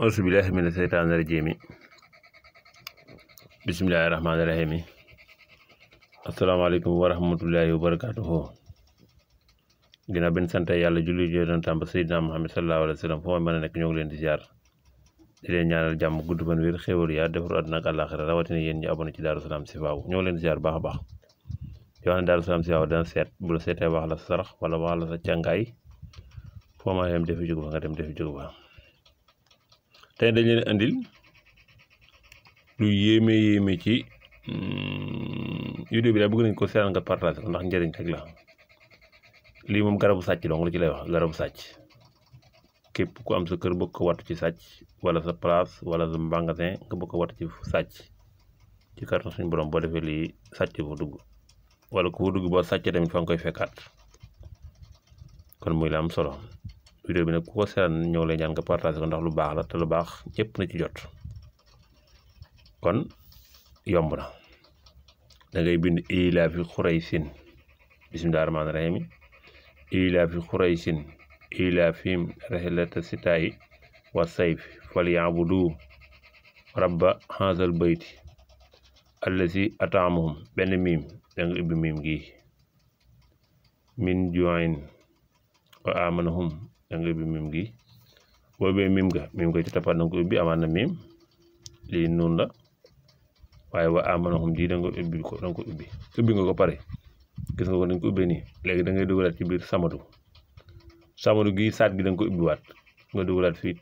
auzu billahi mina seytaani rajiim bismillahi rahmaani rahiim asalaamaaleykum wa rahmatullahi wa barakaatuhu. ginnaaw benn sant yàlla julli yonentam ba Seydina Muhammad sallallahu alayhi wa sallam foo mën a nekk ñoo ngi leen di ziar di leen ñaanal jàmm gudd fan wér xéwal yaa defaru àdduna ak àllaaxira rawatina yéen ñi abonné ci Darou Salam Chifahou ñoo ngi leen di ziar baax a baax di wax ne Darou Salam Chifahou dana seet bu la seetee wax la sa sarax wala wax la sa càngaay foo ma dem defi jóg fa nga dem defi jóg fa. tey dañ leen andil lu yéeme ci vidéo bi daal bëgg nañ ko seetaan nga partage ko ndax njëriñ rek la. lii moom garabu sàcc dong la ci lay wax garabu sàcc képp ku am sa kër bëgg ko wattu ci sàcc wala sa place wala sa magasin nga bëgg ko wattu ci sàcc ci kàttan suñu borom boo defee lii sàcc fa dugg wala ku fa dugg boo sàccee tamit fa nga koy fekkaat kon muy la am solo. vidéo bi nag ku ko seetaan ñëw lay ñaan nga partage ko ndax lu baax la te lu baax ñëpp na ci jot. kon yomb na da ngay bind ilaafi xuraysin bismillaahi rahmaani rahiim ilaafi xuraysin ilaafihim rihlata sitaa'i wa sayfi falya'budu rabba haazal bayti allazi at'amahum benn miim da nga ubbi miim gi min ju'in wa aamanahum da nga ubbi miim gi boo ubbee miim ga ci tappaat da nga ko ubbi amaan na miim lii noonu la waaye wa amanahum ji da nga ubbi ko ubbi nga ko pare gis nga ko dañ ko ubbee nii léegi da ngay dugalaat ci biir samadu gi saat gi da nga ko ubbiwaat nga dugalaat fii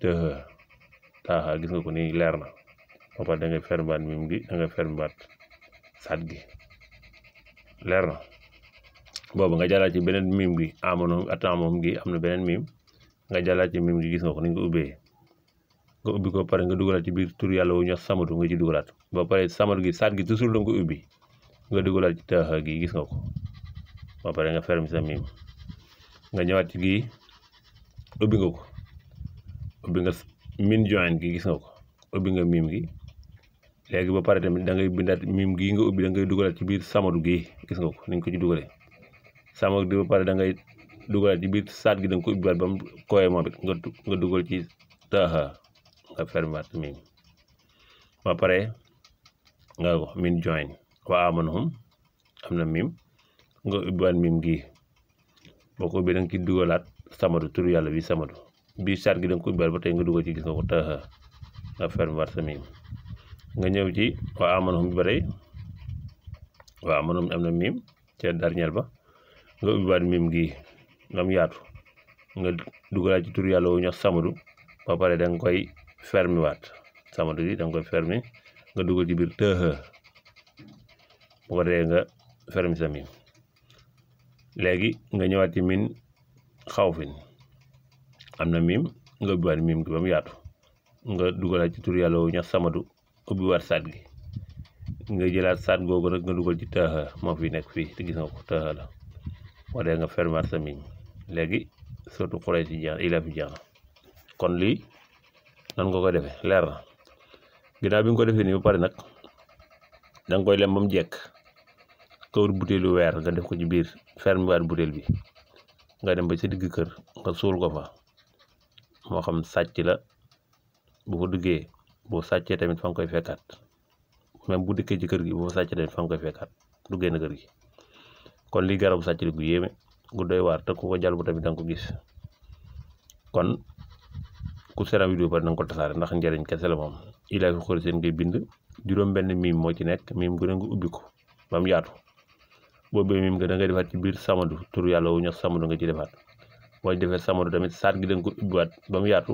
taaxa gis nga ko nii leer na ba pare da ngay fermbaat miim gi da ngay fermbaat saat gi leer na boobu nga jàllaat ci beneen miim gi amanahum atamahum gi am na beneen miim nga jàllaat ci miim gi gis nga ko ni nga ko ubbee nga ubbi ko pare nga dugalaat ci biir tur yàlla wu ñu wax samadu nga ci dugalaat ba pare samadu gi saat gi toujours da nga ko ubbi nga dugalaat ci taaxa gi gis nga ko ba pare nga ferme sa miim nga ñëwaat ci gii ubbi nga ko ubbi nga min join gi gis nga ko ubbi nga miim gi léegi ba pare tamit da ngay bindaat miim gi nga ubbi da ngay dugalaat ci biir samadu gi gis nga ko ni nga ko ci dugalee samadu gi ba pare da ngay dugalaat ci biir saat gi da nga ko ubbiwaat ba mu kooyee moom it nga dugal ci taaxa nga fermaat miim ba pare nga wax min join wa amanahum am na miim nga ubbiwaat miim gi boo ko ubbee da nga ci dugalaat samadu turu yàlla bi samadu bii saat gi da nga ko ubbiwaat ba tey nga dugal ci gis nga ko taaxa nga fermaat sa miim nga ñëw ci wa amanahum bi ba tey wa amanahum am na miim ca dernier ba nga ubbiwaat miim gi ngam yaatu nga dugalaat ci turu yàlla wu ñu wax samadu ba pare da nga koy fermi waat samadu gi da nga koy fermi nga dugal ci biir taaxa bu ko defee nga fermi sa miim léegi nga ñëwaat ci min xawfin am na miim nga ubbiwaat miim gi ba mu yaatu nga dugalaat ci tur yàlla wu ñax samadu ubbiwaat saat gi nga jëlaat saat googu nag nga dugal ci taaxa moo fi nekk fii te gis nga ko taaxa la boo dee nga fermaat sa miim léegi surtout xurey si jeex ilaa fi jeex na kon lii nan nga ko defee leer na ginnaaw bi nga ko defee nii ba pare nag da nga koy lem ba mu jekk kawut butéelu weer nga def ko ci biir fermiwaat butéel bi nga dem ba sa digg kër nga suul ko fa moo xam sàcc la bu fa duggee boo sàccee tamit fa nga koy fekkaat même bu dikkee ci kër gi boo sàccee tamit fa nga koy fekkaat duggee na kër gi kon lii garabu sàcc li gu yéeme gu doy waar te ku ko jàll bu tamit da nga ko gis kon ku seetaan vidéo pare na nga ko tasaare ndax njëriñ kese la moom ilaa fi xool seen ngay bind juróom benn miim moo ci nekk miim gu ne nga ubbi ko ba mu yaatu boobee miim nga da ngay defaat ci biir samadu tur yàlla wu ñax samadu nga ci defaat boo defee samadu tamit saat gi da nga ko ubbiwaat ba mu yaatu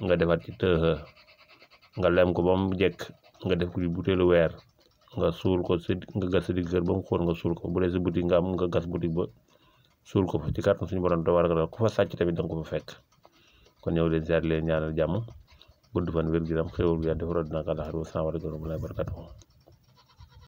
nga defaat ci taaxa nga lem ko ba mu jekk nga def ko ci butéelu weer nga suul ko nga gas sa digg kër ba mu xóot nga suul ko bu dee sa boutique nga am nga gas boutique ba suul ko fa ci kàttan suñu borom te war a ku fa sàcc tamit da nga ko fa fekk kon ñëw leen ziar leen ñaanal jàmm gudd fan wér gu yaram xéwal gu yàlla defar àdduna ak àllaaxira wa salaamu aleykum wa rahmatullaahi wa barakaatuh